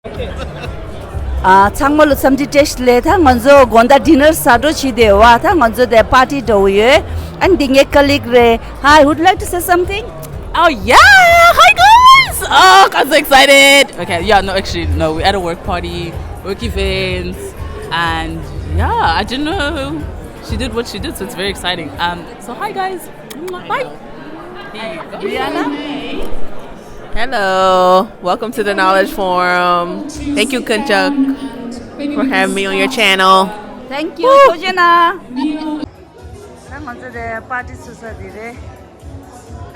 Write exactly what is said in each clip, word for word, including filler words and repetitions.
ཨ། ཚང་མ་ལ་འཚམས་འདྲི་བཀྲ་ཤིས་བདེ་ལེགས། ད་ང་ཚོ་དགོང་དག་ཌི་ནར་ཟ་འགྲོ་བྱེད་བསྡད་ཡོད་པ། ད་ང་ཚོ་དེ་པར་ཊི་འདྲ་བོ་ཡོད། ཨ་ནི་འདི་ངའི་ཀ་ལིག་རེད། Hi, would like to say something? Oh yeah! Hi guys! Oh, I'm so excited! Okay, yeah, no, actually, no, we had a work party, work events, and yeah, I didn't know she did what she did, so it's very exciting. Um, so hi guys! Bye! Rihanna? Hello, welcome to the Knowledge Forum. Thank you, Kunchak, for having me on your channel. Thank you, Sojana. ད་ང་ཚོ་དེ་པར་ཊི་ཚུགས་ས་དེ་རེད།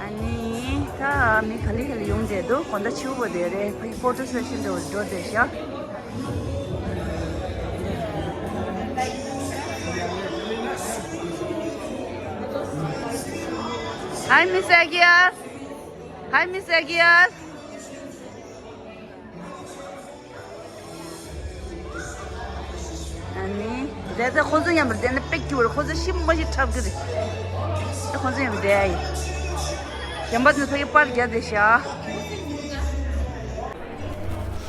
ཨ་ནི་ད་མི་ག་ལེ་ག་ལེ་ཡོང་བསྡད་འདུག་དགོང་དག་ཕྱི་པོ་དེ་རེད། ཕ་གི་ཕོ་ཊོ་སེ་ཤན་འདྲ་བོ་འགྲོ་བསྡད་ཤག Hi, Miss Agias. Hi, Miss Agias. ཨ་ནི། དེ་ཚོ་ཁོ་ཚོ་མཉམ་པར་བསྡད་ན་དཔེ་སྐྱིད་པོ་རེད། ཁོ་ཚོ་ཤི་མ་ཤི་འཁྲབ་ཀྱི་རེད། ཨ། ཁོ་ཚོ་མཉམ་པར་བསྡད་ཡ་ཡིན། གཞན་པ་ཚོ་ཕ་གི་པར་རྒྱག་བསྡད་ཤག་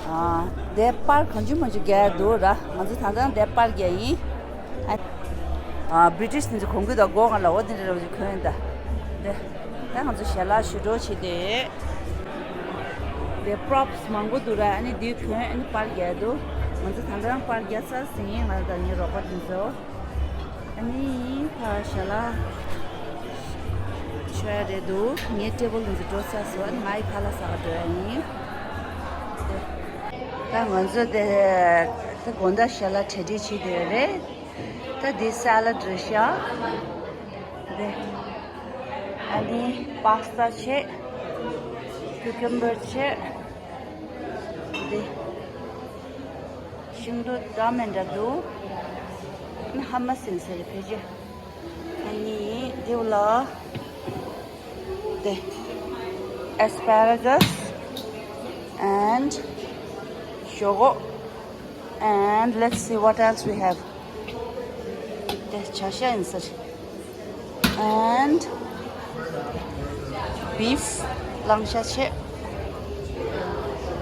ཨ། དེ་པར་གང་བྱུང་མང་བྱུང་རྒྱག་ཡ་འདུག་ར། ང་ཚོ་ད་ལྟ་དེ་པར་རྒྱག་ཡིན། ཨ། ཨ། བྷི་རི་ཊིཤ་དེ་ཚོ་གོན་གྱི་འདུག་སྒོ་ང་ལ་འོ་དེ་འདྲ་ར་བ་ཅིག་གོན་ཡོད་ད། དེ། ད་ང་ཚོ་ཞལ་ལག་ཞུ་འགྲོ་བྱེད་དེ། དེ་པྲོབ་སི་མང་པོ་འདུག་ར། ཨ་ནི་དེ་གོན། ཨ་ནི་པར་རྒྱག་འདུག་ང་ཚོ་ད་ལྟ་རང་པར་རྒྱག་ཚར་ཟིན། ང་དང་ངའི་རོགས་པ་དེ་ཚོ། ཨ་ནི་ད་ཞལ་ལག་མཆོད་ཡ་རེད་འདུག་ངའི་ཊེ་བལ་དེ་ཚོ་འགྲོ་ཚར་སོང་། ཨ་ནི་ང་ཡི་ཁ་ལག་ཟ་ག་འགྲོ་ཡ་ཡིན། ད་ང་ཚོ་དེ་ད་དགོང་དག་ཞལ་ལག་གྲ་སྒྲིག་བྱེད་དེ་རེད། ད་འདི་སེ་ལད་རེད་ཤག་འདི། ཨ་ནི་པཱ་སི་ཏ་བྱས། ཀུ་ཀམ་བར་བྱས། འདི། ཤིང་ཏོག་འདྲ་མི་འདྲ་འདུག་ཨ་ནི་ཧ་མ་སི་ཡིན་ས་རེད་ཕལ་ཆེར། ཨ་ནི་འདི་ལ། དེ། Asparagus and ཞོག་ཁོག and let's see what else we have. དེ་བྱ་ཤ་ཡིན་ས་རེད། And beef གླང་ཤ་བྱས།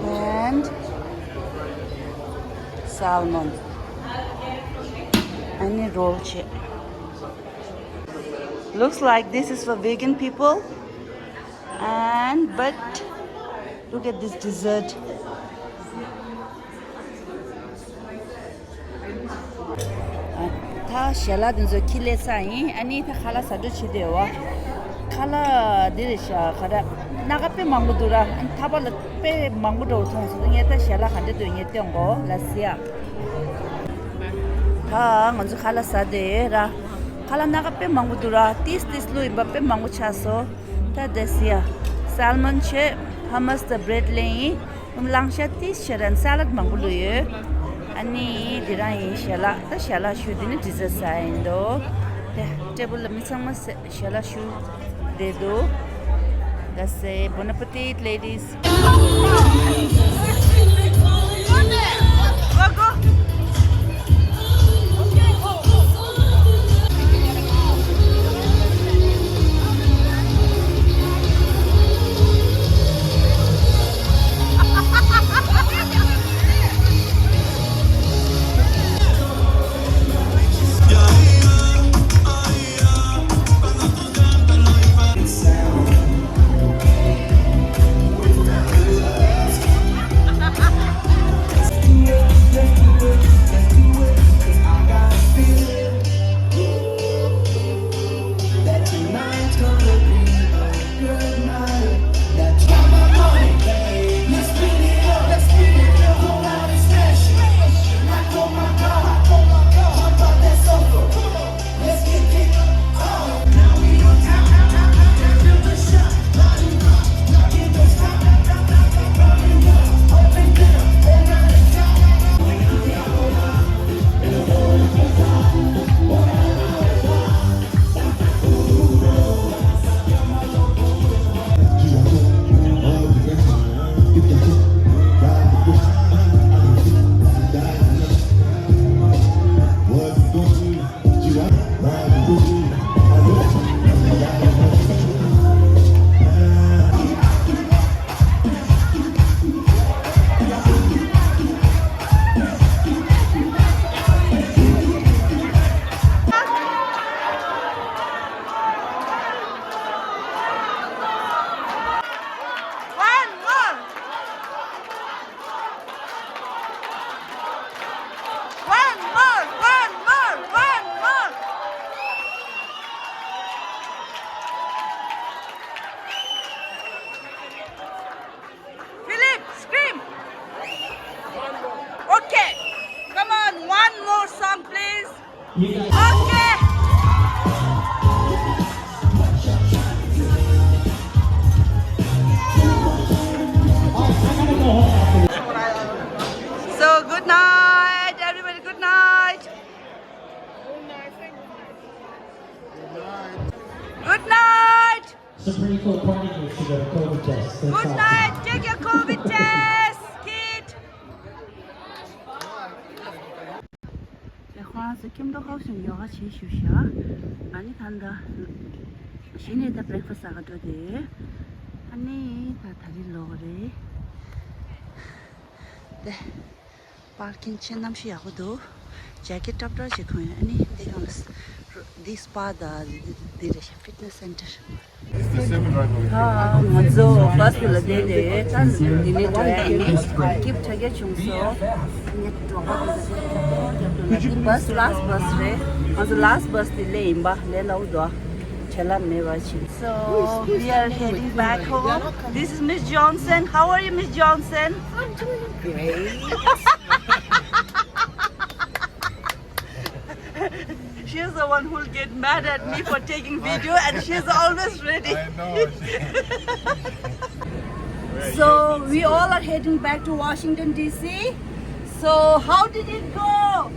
And salmon. ཨ་ནི་རོལ་བྱས། Looks like this is for vegan people. And but look at this dessert. ཨ། ད་ཞལ་ལག་དེ་ཚོ་འཁྱེར་སླེབས་ཚར་ཡིན། ཨ་ནི་ད་ཁ་ལག་ཟ་འགྲོ་བྱེད་དེ་བ། ཁ་ལག་འདི་རེད་ཤག་ག་རེ། སྣ་ཁ་དཔེ་མང་པོ་འདུག་ར། ཨ་ནི་ཐག་པ་ལ་དཔེ་མང་པོ་འདྲ་བོ་མཐོང་སོང་། ངས་ད་ཞལ་ལག་ག་འདྲ་འདུག་ངས་སྟོན་གོ་ལ་ཟེར་ཡ། ད་ང་ཚོ་ཁ་ལག་ཟ་དེ་ར། ཁ་ལག་སྣ་ཁ་དཔེ་མང་པོ་འདུག་ར། ཏིས་ཏིས་བླུགས་ཡིན་པ་དཔེ་མང་པོ་ཆགས་སོང་། ད་དེ་ཟེར་ཡ། སལ་མོན་བྱས། ཧ་མ་སི་དང་བྷི་རེཌ་ལེན་ཡིན། གླང་ཤ་ཏིས་བྱས་ར། སེ་ལད་མང་པོ་བླུགས་ཡོད། ཨ་ནི་འདི་རང་ཡིན་ཞལ་ལག་ད་ཞལ་ལག་ཞུ། འདི་ནི་ཌི་ཟར་ཟ་ཡིན་འདུག་དེ་ཊེ་བལ་ལ་མི་ཚང་མ་ཞལ་ལག་ཞུ་བསྡད་འདུག That's it. Bon appetit, ladies. Okay. So, good night, everybody. Good night. Good night. Supreme Court appointed you to the COVID test. Good night. Take your COVID test, kid. ཁོ་རང་ཚོ་ཁྱིམ་ཐོག་ཁག་ཅིག་ཡོ་ག་བྱེད་ཞུ་ཤག་ཨ་ནི་ད་ལྟ་གཞི་ནས་ད་breakfast ཟ་ག་འགྲོ་དེ། ཨ་ནི་ད་ད་རིང་ལོག་རེད་དེ། པར་ཀིང་ཆེ་གནམ་གཤིས་ཡག་པོ་འདུག་ཇེ་ཀེ་ཊི་ཏྲབ་ཏྲབ་ཅིག་གོན་ཡོད། ཨ་ནི་འདི་གང་ལ་འདི་སྤ་ད་འདི་འདི་རེད་ཤག fitness center. ང་ཚོ་བྷ་སི་ལ་བསྡད་དེ་ད་ལྡི་ལི་འགྲོ་ཡ་ཡིན། སྐྱིད་པོ་དྲག་རྒྱ་བྱུང་སོང་། འདི་བྷ་སི་last bus རེད། ང་ཚོ་last bus དེ་སླེབས་ཡིན་པ་ལས་སླ་བོ་འདུག་བྲེལ་བ་མེད་པ་བྱིན། So we are heading back home. This is Miss Johnson. How are you, Miss Johnson? I'm doing great. She's the one who'll get mad at me for taking video, and she's always ready. I know. So we all are heading back to Washington D C. So how did it go?